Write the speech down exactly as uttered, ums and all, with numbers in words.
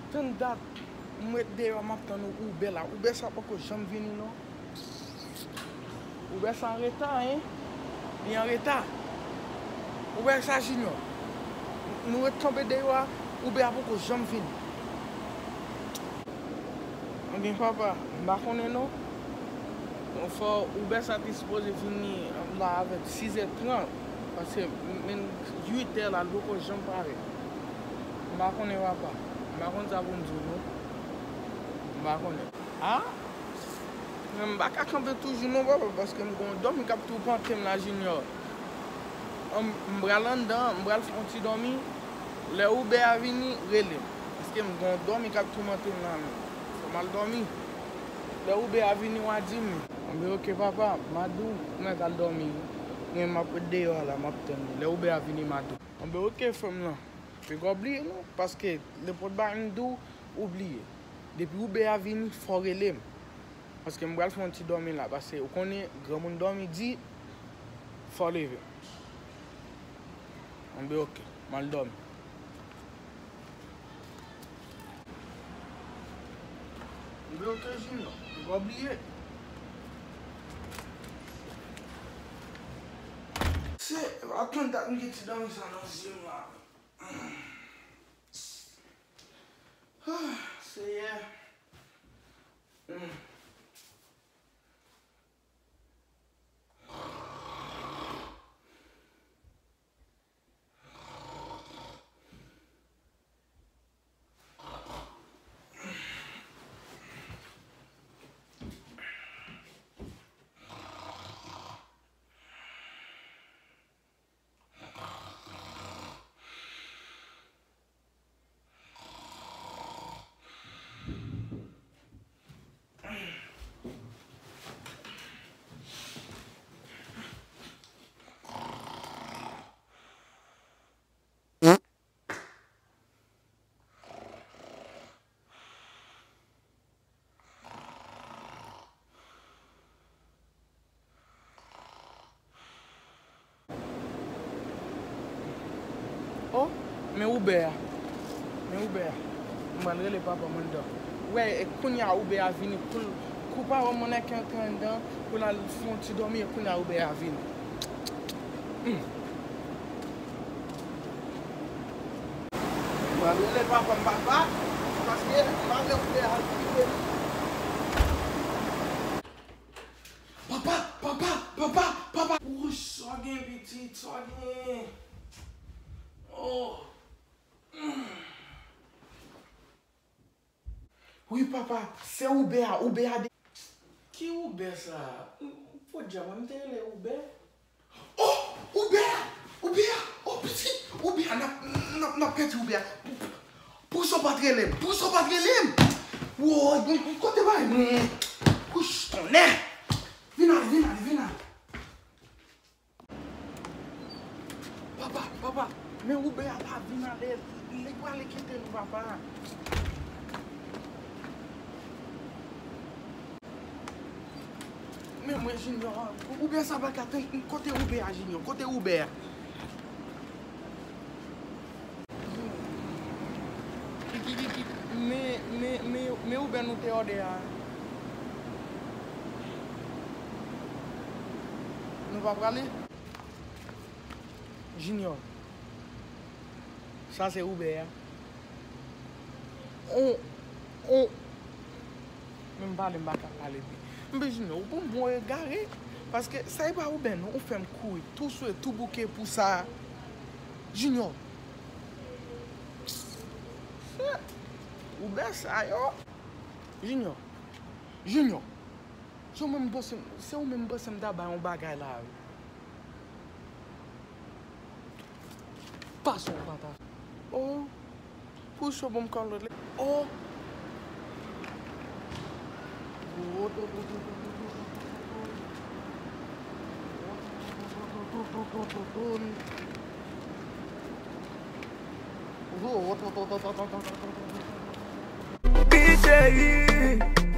Tann dat, m ret deyò, m ap tann Uber la. Uber sa poko janm vini, non. Uber sa an reta, en. Li an reta. Uber sa, Junior. Nou ret kanpe deyò a, Uber a poko janm vini. Ebyen, papa, m pa konnen, non. Fò Uber sa te sipoze vini la avèk sizè trant, paske menm uitè la, l poko janm parèt. M pa konnen, papa. M pa konn sa pou m di w, non. M pa konnen. A? Men m pa ka kanpe toujou, non, papa, paske m gon dòmi k ap toupante m la, Junior. M, m pral anndan, m pral fè yon ti dòmi. Lè Uber a vini, rele m. Paske m gon dòmi k ap toumante m la, men. Fò m al dòmi. Lè Uber a vini, w a di m li. Anben, oke, papa, m a di w, mwen pral dòmi, wi. Men m ap ret deyò a la, m ap tann li. Lè Uber a vini, m a di w. Anben, oke, frè m lan. Piga w bliye, non, paske nenpòt bagay m di w, ou bliye. Depi Uber a vini, fò w rele m. Paske m pral fè yon ti dòmi la, paske ou konnen, granmoun dòmi di, fò w leve. Anben, oke, m al dòmi. Anben, oke, Junior, ou pa bliye. Se, pa konn dat m gen ti dòmi sa nan zye m la. Ah, Seyè. Oh, men Uber a. Men Uber a. M pral rele papa m anndan. Wè, e kounye a Uber a vini. Kou, kou papa m nan ki antre anndan, pou l al fè yon ti dòmi, e kounye a Uber a vini. Hmm. M pral rele papa m, papa, paske m pa vle Uber a al prive m. Papa, papa, papa, papa. Wouch, sa w gen, pitit, sa w gen? Oh. Wi, papa, se Uber a, Uber a de- Ki Uber sa? Podyab, mwen m te rele Uber? Oh, Uber a! Uber a! Oh, pitit! Uber a! N ap, n ap, n ap pèdi Uber a! Poukisa w pa t rele m? Poukisa w pa t rele m? Woy, bon, kote bay mwen? Wouch, tonnè! Vin ale, vin ale, vin ale! Papa, papa, men Uber a pa vin ale, li prale kite nou, papa. Men mwen, Junior, Uber sa pa ka tann, kote Uber a, Junior? Kote Uber a? Men, men, men, men Uber nou te òdè a. Nou pa prale? Junior. Sa se Uber a. On, on. Men m pale, m pa ka pale byen. Men Junior, ou pran m pou yon egare. Paske sa e pa Uber non, ou fè m kouri tou swe, tou bouke pou sa. Junior. Uber sa yo. Junior. Junior. Se ou menm m panse, se ou menm m panse m ta bay yon bagay la, wi. Pase yon pata. Oh, pou cho bon m kòl lòt. Oh. Wi, cheri.